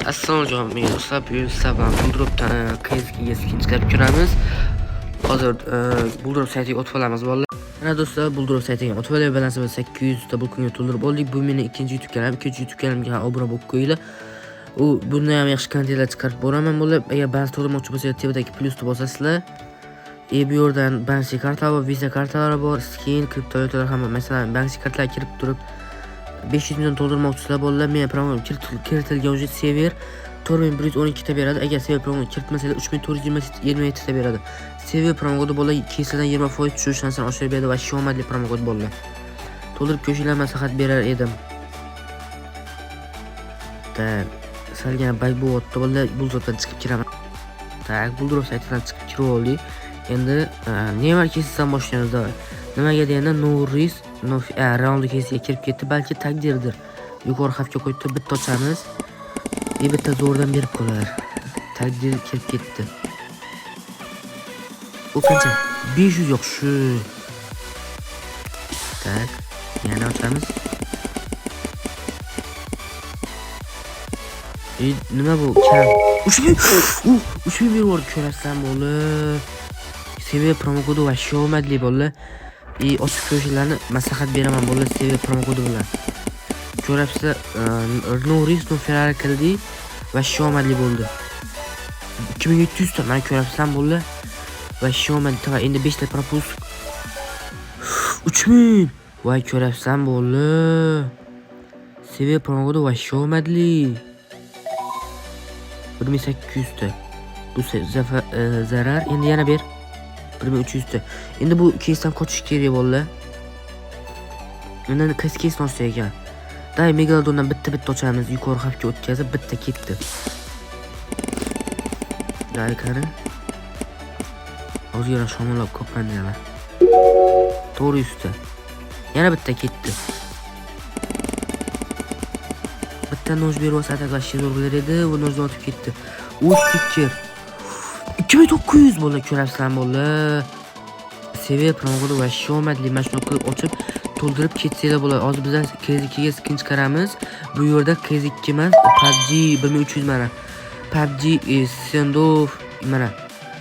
Assalomu alaykum do'stlar. Bugun sizlar bilan Bulldropdan KSGga skin chiqarib ko'ramiz. Hozir Bulldrop saytiga o'tib olamiz, bolalar. Mana do'stlar, Bulldrop saytiga o'tib olib, balansimiz 800 ta bu kunga to'ldirib oldik. Bu meni ikkinchi YouTube kanalim. Ikkinchi YouTube kanalimga ham obuna bo'lib qo'yinglar. U bundan ham yaxshi kontentlar chiqarib boraman, bolalar. Agar balans to'ldirmoqchi bo'lsanglar, tepadagi plyusni bosasizlar. Bu yerdan bank karta bor, Visa kartalari bor, skin, kriptovalyutalar hamma. Masalan, bank kartalarga kirib turib 500 million to'ldirmoqchisizlar, bolalar, men promo kiritilgan уже sever 4112 ta beradi. Agar sever promo kiritmasanglar, 3427 ta beradi. Sever promokodi, bolalar, keysidan 20% tushish shansini oshirib beradi va omadli promokod, bolalar. To'ldirib ko'rishinglar maslahat berar edim. Так, salgina баг bo'lyapti, bolalar, Bulldropdan chiqib kiraman. Так, Bulldrop saytidan chiqib kirib oldik. Endi Neymar keysidan boshlaymiz, давай. Nimaga deganda, no risk, no Ronaldo keysiga kirib ketdi, balki taqdirdir. Yuqori xavfga qo'yib turib bitta ochamiz. И bitta zo'rdan berib qolar. Taqdir kirib ketdi. U qancha? 500, yaxshi. Так, yana ochamiz. E, nima bu? Kam. 3000. 3000 berib yubordi, ko'rasizlar, bola. Seviya promokodi вообще omadli, bolalar. И ochib ko'rishinglarni maslahat beraman, bolalar, seviya promokodi bilan. Ko'ryapsizlar, no risk, no Ferrari qildik. Вообще omadli bo'ldi. 2700 ta, mana ko'ryapsizlar, bolalar. Вообще omadli. Давай, endi 5 ta пропуск. 3000. Voy, ko'ryapsizlar, bolalar. Seviya promokodi вообще omadli. 1800 ta. Bu zarar. Endi yana ber. 1300 ta. Endi bu keysdan qochish kerak, bolalar. Endi qaysi keysni ochsak ekan? Давай, Megalodondan bitta-bitta ochamiz. Yuqori xavfga o'tkazib bitta ketdi. Давай, qani. Ozgina shamollab qolgan yana. 400 ta. Yana bitta ketdi. Bitta нож berib olsa, ataklash zo'r bo'lar edi. Bu нож dan o'tib ketdi. U stiker. 2900, bola, ko'rasizlar, bola. Seviya promokodi вообще omadli. Mana shuni qilib ochib to'ldirib ketsanglar bo'ladi. Hozir bizlar KZ2 ga skin chiqaramiz. Bu yerda KZ2 emas, PUBG 1300, mana. PUBG, Standoff, mana.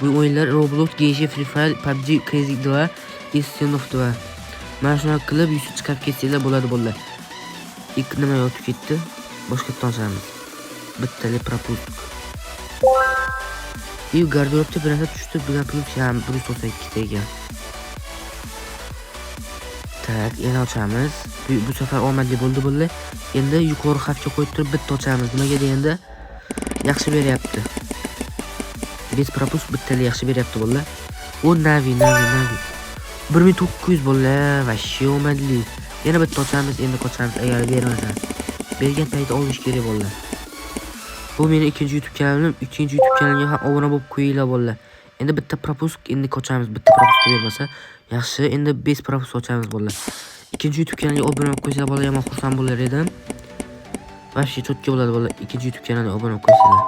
Bu o'yinlar Roblox, Genshin, Free Fire, PUBG, KZ2 и Standoff 2. Mana shunaqa qilib yusuf chiqarib ketsanglar bo'ladi, bolalar. Ilk nima yotib ketdi? Boshqa ochamiz. Bittali пропуск. И garderobda bir narsa tushdi, bugan plyus ham 192 ta ekan. Так, yana ochamiz. Bu safar omadli bo'ldi, bolalar. Endi yuqori xavfga qo'yib turib bitta ochamiz. Nimaga deganda, yaxshi beryapti. Без пропуск bittali yaxshi beryapti, bolalar. U Navi, Navi, Navi. 1900, bolalar, вообще omadli. Yana bitta ochamiz, endi qochamiz agar bermasa. Bergan paytda olish kerak, bolalar. Bu meni ikkinchi YouTube kanalim. Ikkinchi YouTube kanalimga ham obuna bo'lib qo'yinglar, bolalar. Endi bitta пропуск, endi qochamiz. Bitta пропуск bermasa, yaxshi. Endi 5 пропуск ochamiz, bolalar. Ikkinchi YouTube kanaliga obuna bo'lib qo'ysanglar, bolalar, yomon xursand bo'lar edim. Вообще чётко bo'ladi, bolalar. Ikkinchi YouTube kanaliga obuna bo'lib qo'ysanglar.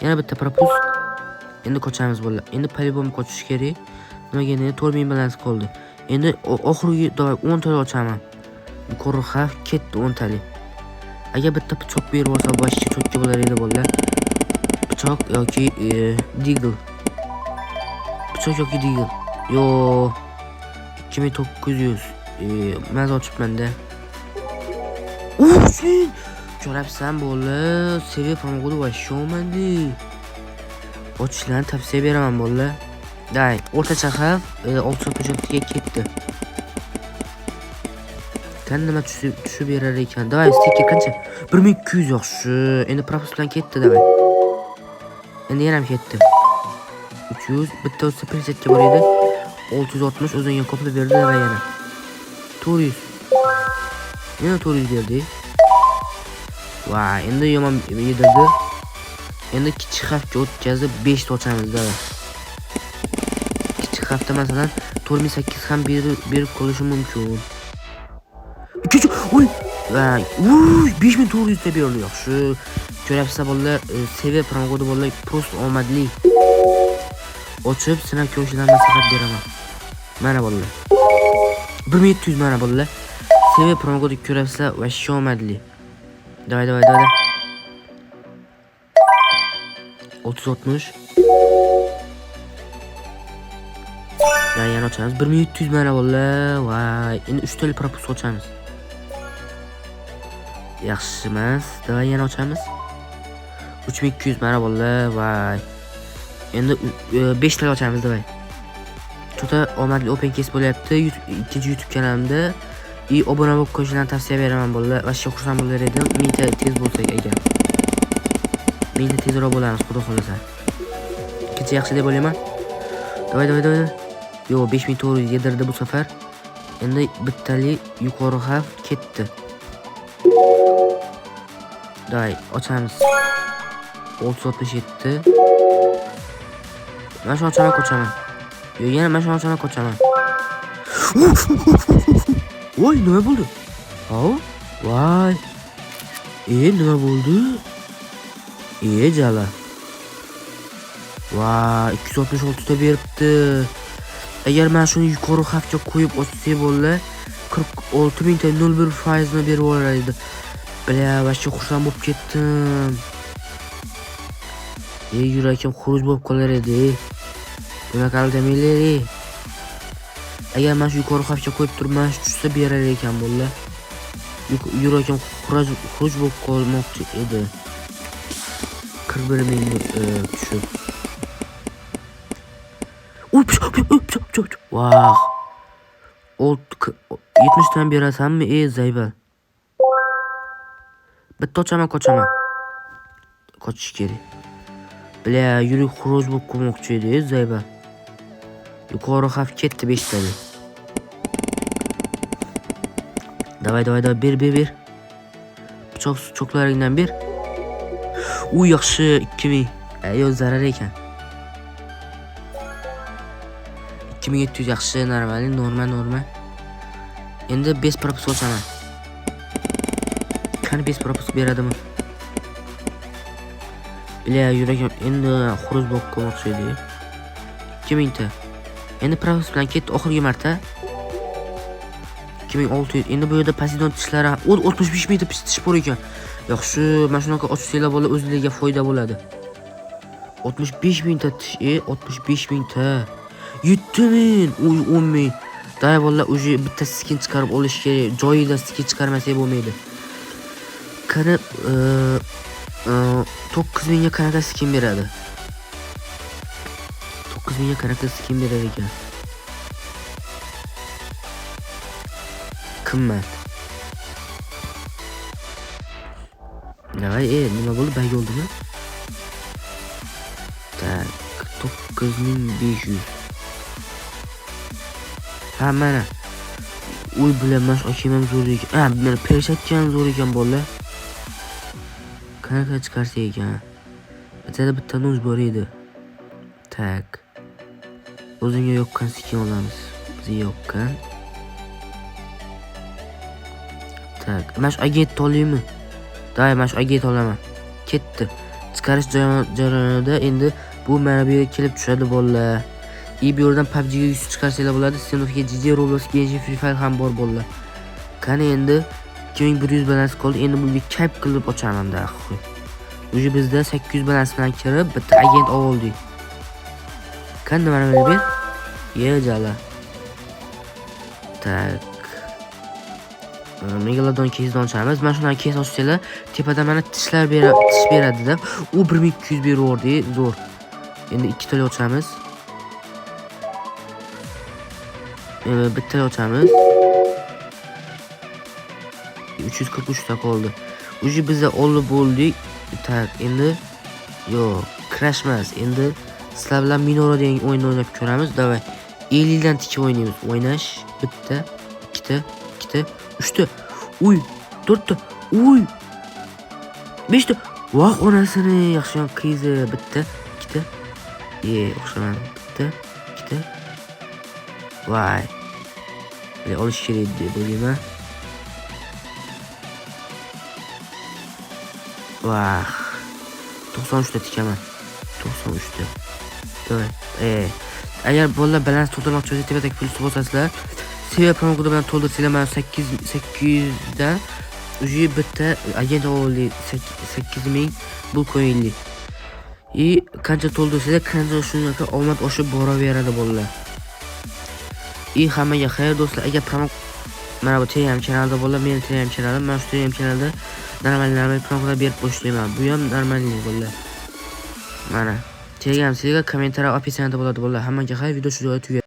Yana bitta пропуск. Endi qochamiz, bolalar. Endi по-любому qochish kerak. Nimaga endi 4000 balans qoldi. Endi oxirgi, давай, 10 ta ochaman. Yuqori xavf ketdi 10 talik. Agar bitta pichoq berib olsa, вообще чётко bo'lar edi, bolalar. Pichoq yoki Deagle. Pichoq yoki Deagle. Yo, 2900. Maza ochibman-da. Uf, ko'ryapsan, bola, seviya promokodi вообще omadli. Ochishlarni tavsiya beraman, bolalar. Давай, o'rtacha xavf 666 ga ketdi. Kan nima tushib berar ekan? Давай, stiker qancha? 1200, yaxshi. Endi пропуск bilan ketdi, давай. Endi yana ham ketdi. 300, bitta o'tsa presetga bor edi. 660 o'ziga qoplab berdi, давай yana. 400. Yana 400 berdi. Va, endi yomon yedirdi. Endi kichik xavfga o'tkazib 5 ta ochamiz, давай. Kichik xavfda masalan 4008 ham berib qolishi mumkin. Ikkinchi, oy, va, uy, 5400 ta berdi, yaxshi. Ko'ryapsizlar, bolalar, seviya promokodi, bolalar, просто omadli. Ochib sinab ko'rishlarni maslahat beraman. Mana, bolalar. 1700, mana, bolalar. Seviya promokodi ko'ryapsizlar, вообще omadli. Давай, давай, давай. 660. Yana ochamiz. 1700 mana bolalar. Voy, endi 3 tali пропуск ochamiz. Yaxshi emas. Давай yana ochamiz. 3200 mana bolalar. Voy. Endi 5 tali ochamiz, давай. Juda omadli open case bo'lyapti. Ikkinchi YouTube kanalimda. И obuna bo'lib qo'yishlarni tavsiya beraman bolalar. Вообще xursand bo'lar edim. Mingta tez bo'lsak agar. Mingta tezroq bo'lamiz, xudo xolasa. Ikkinchi yaxshi deb o'ylayman. Давай, давай, давай. Yo'q, 5400 yedirdi bu safar. Endi bittali yuqori xavf ketdi. Давай, ochamiz. 667. Mana shuni ochaman, qochaman. Yo'q, yana mana shuni ochaman, qochaman. Voy, nima bo'ldi? Hov? Voy. Nima bo'ldi? Jala. Voy, 266 ta beribdi. Agar mana shuni yuqori xavfga qo'yib ochsak bo'ldi, 46 mingta 0,1 foizni berib yuborar edi. Бля, вообще xursand bo'lib ketdim. Yuragim xuruj bo'lib qolar edi. Bunaqa aldamanglar. Agar mana shu yuqori xavfga qo'yib turib mana shu tushsa berar ekan bolalar. Yuragim xuruj bo'lib qolmoqchi edi. 41 ming tushib. Uy, pichoq, pichoq, pichoq, pichoq. Vah. 70 tan berasanmi, заебал. Bitta ochaman, qochaman. Qochish kerak. Бля, yurak xuruj bo'lib qolmoqchi edi, заебал. Yuqori xavf ketdi 5 tali. Давай, давай, давай, ber, ber, ber. Pichoq cho'klaringdan ber. U yaxshi 2000. Yo'q, zarar ekan. 2700 yaxshi, normal, norma, norma. Endi 5 пропуск ochaman. Qani 5 пропуск beradimi? Бля, yuragim endi xuruj bo'lib qolmoqchi edi. 2000 ta. Endi пропуск bilan ketdi oxirgi marta. 2600. Endi bu yerda Poseidon tishlari ham 65 mingta tish bor ekan. Yaxshi, mana shunaqa ochsanglar bola o'zlariga foyda bo'ladi. 65 mingta tish, 65 mingta. 7000, uy 10 ming. Давай bolalar, уже bitta skin chiqarib olish kerak. Joyida skin chiqarmasak bo'lmaydi. Qani 9000 ga qanaqa skin beradi? 9000 ga qanaqa skin berar ekan? Qimmat. Давай, nima bo'ldi? Bag oldimi? Так, 9500. Ha, mana. Uy, bular mana shu akam ham zo'r ekan. Ha, mana перчатка ham zo'r ekan bolalar. Qanaqa chiqarsa ekan? Bittada bitta нож bor edi. Так. O'zimga yoqqan skin olamiz. Bizga yoqqan. Так, mana shu agent olaymi? Давай, mana shu agent olaman. Ketdi. Chiqarish jarayonida endi bu mana bu yerga kelib tushadi bolalar. И bu yerdan PUBG ga yuz chiqarsanglar bo'ladi. Standoffga GG, Roblox, Genshin, Free Fire ham bor bolalar. Qani endi 2100 balans qoldi. Endi bunga kayf qilib ochaman da. Уже bizda 800 balans bilan kirib bitta agent oldik. Qani mana buni ber. Ye jala. Так. Megalodon кейс dan ochamiz. Mana shundan кейс ochsanglar, tepada mana tishlar beradi, tish beradi-da. U 1200 berib yubordi, zo'r. Endi ikkitali ochamiz. Bittali ochamiz. 343 ta qoldi. Уже biza olib bo'ldik. Так, endi yo'q, crash emas. Endi sizlar bilan Minora degan o'yinni o'ynab ko'ramiz. Давай. 50 dan tikib o'ynaymiz. O'ynash bitta, ikkita, ikkita, uchta. Uy, to'rtta. Uy. Beshta. Voh, onasini yaxshi ham qizi. Bitta, ikkita. O'xshamadi. Bitta, ikkita. Voy. Olish kerak deb o'ylayman. Vah. 93 ta tikaman. 93 ta. Давай. Agar bolalar balans to'ldirmoqchi bo'lsa, tepadagi plyusni bosasizlar. Seviya promokodi bilan to'ldirsanglar, mana 800 dan уже bitta agent oldik. 8000 bu coinli. И qancha to'ldirsanglar, qancha shunaqa omad oshib boraveradi, bolalar. И hammaga xayr, do'stlar. Agar promo, mana bu Telegram kanalida, bolalar, meni Telegram kanalim, mana shu Telegram kanalda нормальный нормальный promolar berib boshlayman. Bu ham нормальный, bolalar. Mana Telegram sizga kommentariy, описание da bo'ladi, bolalar. Hammaga xayr, video shu joyda tugadi.